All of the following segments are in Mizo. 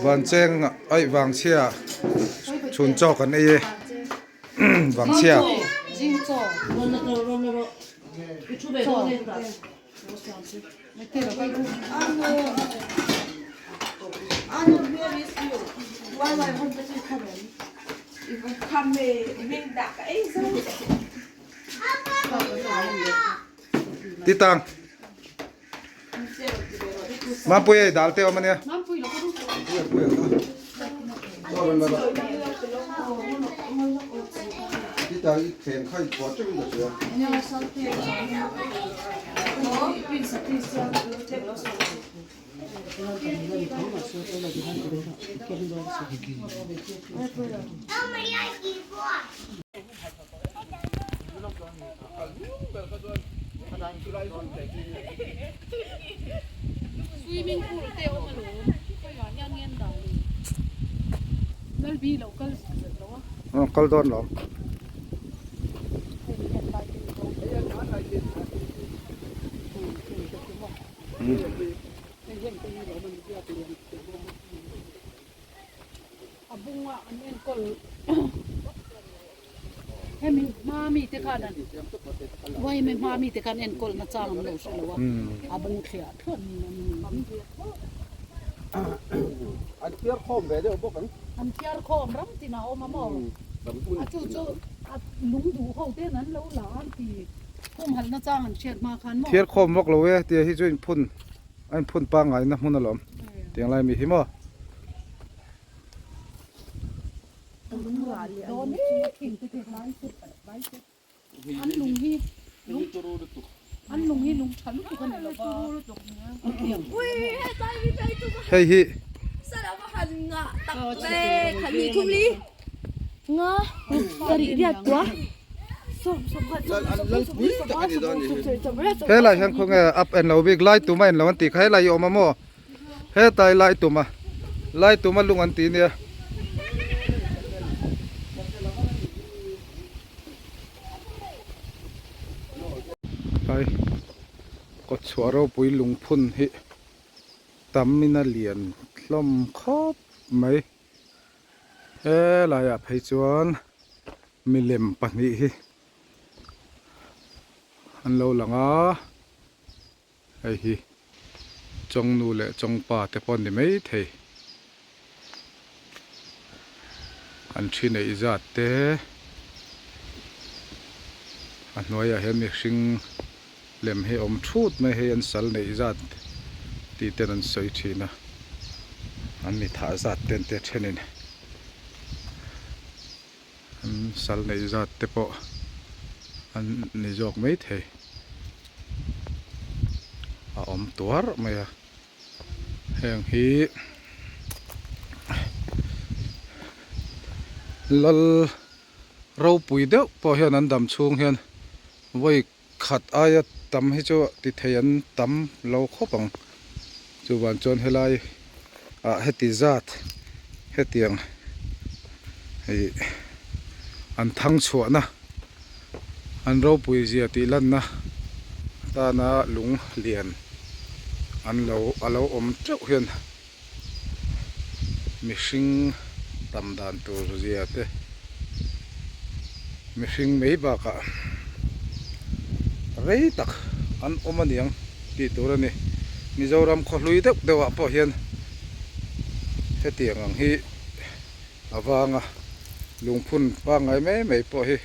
Vancheng aih vangchhia chhun chaw kan ei e vangchhia. Ti tang. Mampui ei dal te awm ania. Swimming pool te a awm alawm khawiah hian nge an dah le Lalbi lo kal lo a. Aw kal dawn lo. A bunga an enkawl hemi hma mi te khan an yma hma mi te khan enkawl na chang an lo hre lo a a bung thliah thluah an An phiar khawm ve deuh bawk ang. An phiar khawm ram tinah a awm a maw? A chu chu a lung duh ho ten an lo la an ti khumhalh na chang an hriat hma khan maw? Phiar khawm vak lo e tia hi chu inphun a inphun pangngai na hmun alawm tiang lai mi hi maw? Hei hi Helai hian khawnge up en lo bik lai tuma en lo an tih kha helai hi awm a maw? Hetlai lai tuma lai tuma lung an ti nia. Tlai kawt chhuah ropui lungphun hi tam in a lian hlawm khawp mai. Helaiah phei chuan milem pahnih hi an lo lang a. Hei hi Chawngnu leh Chawngpa te pawh ni mai thei. An thi neih zat te a hnuaiah hian mihring lem hi a awm thut mai hei an sal neih zat tih ten an sawi thin a an mi thah zat ten te thenin an sal neih zat te pawh an ni zawk mai thei a awm tuar mai a heng hi lal ropui deuh pawh hian an dam chhung hian vawi khat aia tam hi chu ti thei an tam lo khawp ang chuvang chuan helai ah heti zat hetiang ih an thang chhuahna an ropui zia tih lanna atana lung lian an lo a lo awm teuh hian mihring tam dan tur zia te mihring mai bakah rei tak an awm aniang tih tur a ni. Mizoram khaw hlui deuh deuh ah pawh hian hetiang ang hi a vang a lungphun pangngai mai mai pawh hi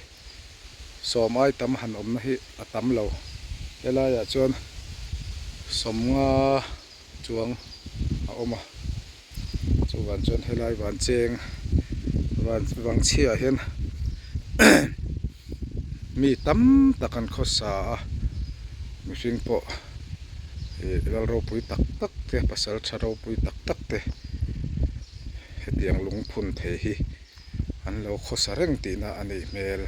sawm ai tam han awmna hi a tam lo. Helai ah chuan sawmnga chuang a awm a chuvang chuan helai van cheng van vang chhiah hian mi tam tak an khawsa a mihring pawh ih lal ropui tak tak te pasal tha ropui tak tak te hetiang lungphun thei hi an lo khawsa reng tihna a nih hmel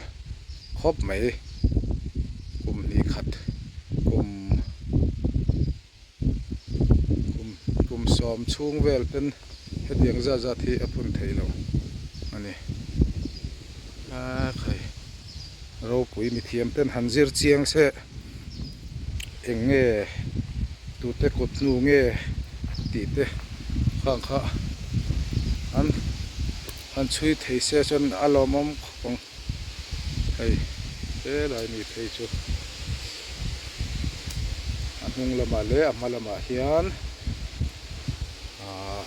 khawp mai kum hnih khat kum. Kum kum sawm chhung vel ten hetiang zat zat hi a phun thei lo a ni. A khai ropui mithiam ten han zir chiang se. Eng nge tute kut hnu nge tih te khang kha an han chhui thei se chuan a lawmawm khawp ang hei helai mi phei chu a hnung lamah leh a hma lamah hian ahh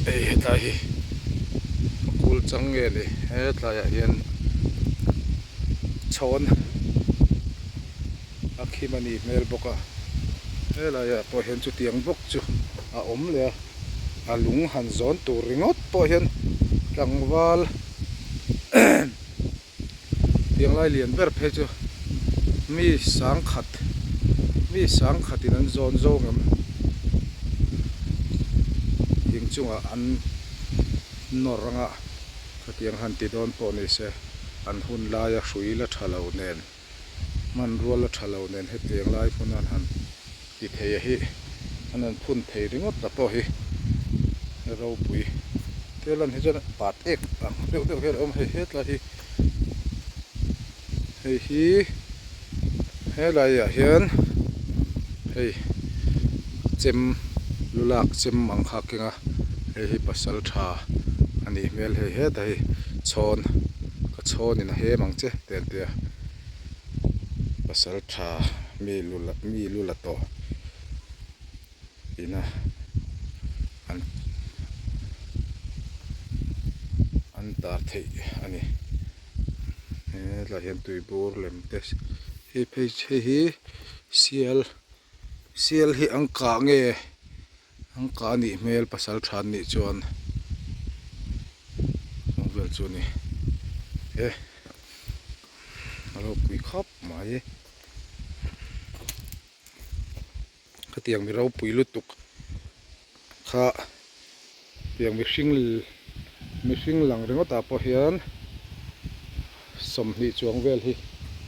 hei hetlai hi a kul chang nge ni hetlaiah hian chhawn. A khim a nih hmel bawk a, helaiah pawh hian chutiang bawk chu a awm leh a, a lung han zawn tur ringawt pawh hian tlangval tiang lai lian ber phei chu mi sangkhat mi sangkhatin an zawn zawng em thing chungah an nawr anga khatiang han ti dawn pawh ni se an hun laia hrui la tha lo nen. Hmanrua la tha lo nen hetiang lai hmun an han ti thei a hi an han phun thei ringawt ta pawh hi ropui te lan hi chuan pat ek ang deuh deuh hian a awm hei hetlai hi hei hi helai ah hian hei chem lu lak chem ang kha a keng a hei hi pasal tha a nih hmel hei hetah hi chhawn ka chhawn in a hem ang che. Te an tia pasal tha mi lu la mi lu la tawh ina an an tar theih a ni hetlai hian tui bur lem te hei phei hei hi sial sial hi an kah nge an kah a nih hmel pasal tha an nih chuan. Chung vel chu a ni e a ropui khawp mai khatiang mi ropui lutuk kha tiang mihring mihring lang ringawt ah pawh hian sawmhnih chuang vel hi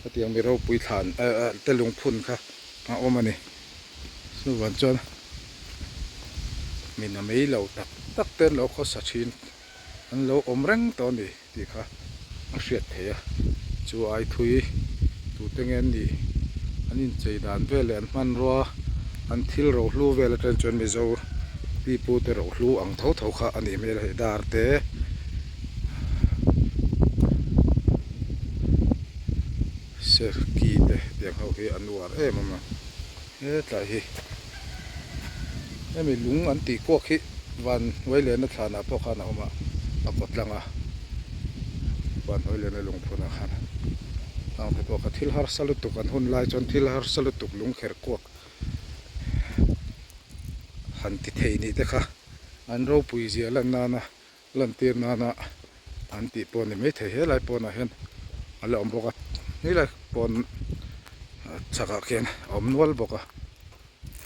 khatiang mi ropui thlan eh te lungphun kha a awm a ni chuvang chuan. Min a mei lo tak tak te an lo khawsa thin an lo awm reng tawh a ni tih kha a hriat theih a, chu ai thui tute nge an nih an inchei dan vel leh an hmanrua an thil rohlu vel atang chuan Mizo pipu te rohlu ang tho tho kha a nih hmel a hei dar te serki te tiang ho hi an uar em em a. Hetlai hi hemi lung an tih kuak hi van hnuai lehna thlanah pawh khan a awm a, a kawt tlang a, van hnuai lehna lungphunah khan ang te pawh kha thil harsa lutuk an hun lai chuan thil harsa lutuk lung kher kuak han ti thei nih te kha an ropui zia lan nana lantir nana an tih pawh a ni maithei helai pawnah hian a la awm bawk a helai pawn chhakah khian a awm nual bawk a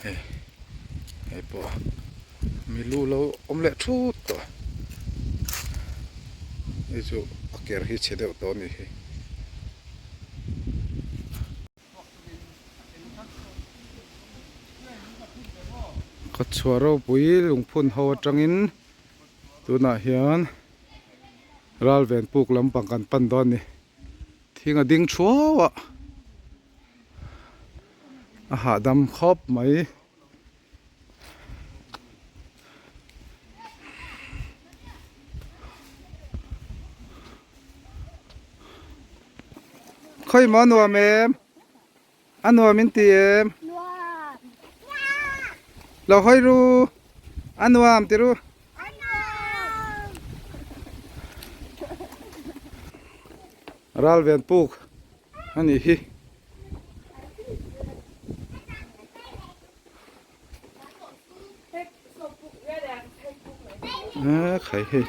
hei hei pawh mi lu lo awm leh thut tawh hei chu a ker hi chhe deuh tawh a nih hi. Kawtchhuah ropui lungphun ho atangin tunah hian ralven puk lampang kan pan dawn a ni thing a ding thuau a a hahdam khawp mai. Khawi maw a nuam em? A nuam in ti em? Lo hawi ru a nuam ti ru. Ralven puk a nih hi. A khai hei.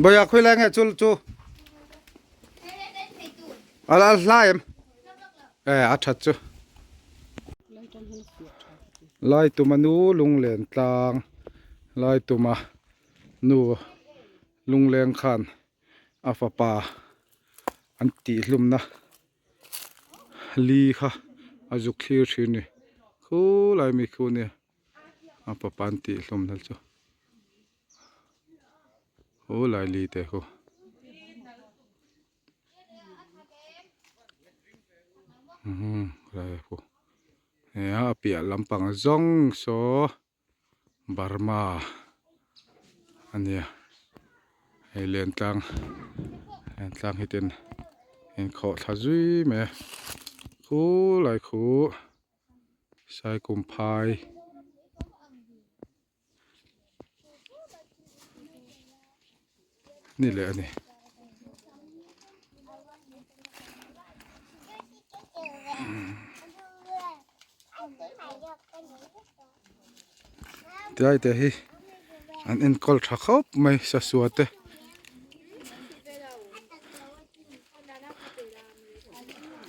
Bawia khawi lai nge chu chu a la hla em e a that chu lai tuma nu lunglen tlang lai tuma nu lungleng khan. A fapa an tih hlumna li kha a zuk thlir thin a ni khulai mi khu nia a fapa an tih hlumna chu khulai li te khu. A piah lampang zawng saw Burma a nia hei lentlang lentlang hi ten inkhawh thla zui mai a khulai khu Saikumphai. Ni leh a ni. Tilai te hi an enkawl tha khawp mai sasua te.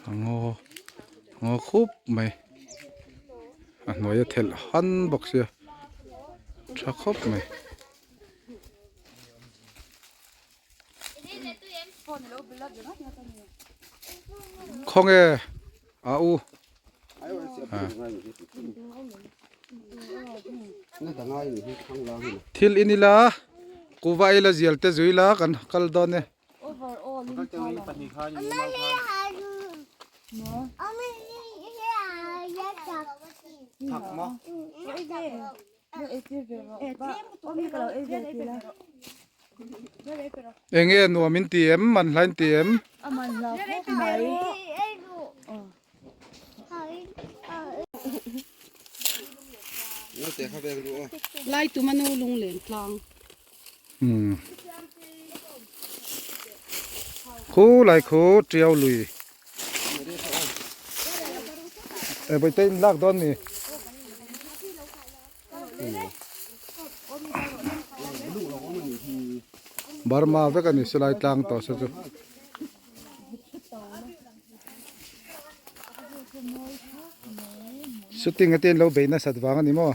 A ngaw ngaw khup mai a hnuai a thelh han bawk sia tha khawp mai. Khawnge a u thil in ila kuva ila zial te zui la kan kal dawn e. Enge nuam in ti em man hla in ti em? Laitumanu lunglen tlang. Khu lai khu tiau lui e bai te in lak dawn ni Burma vek ani silai tlang tawh se chu. Shooting ate in lo bei nasat vang ani maw.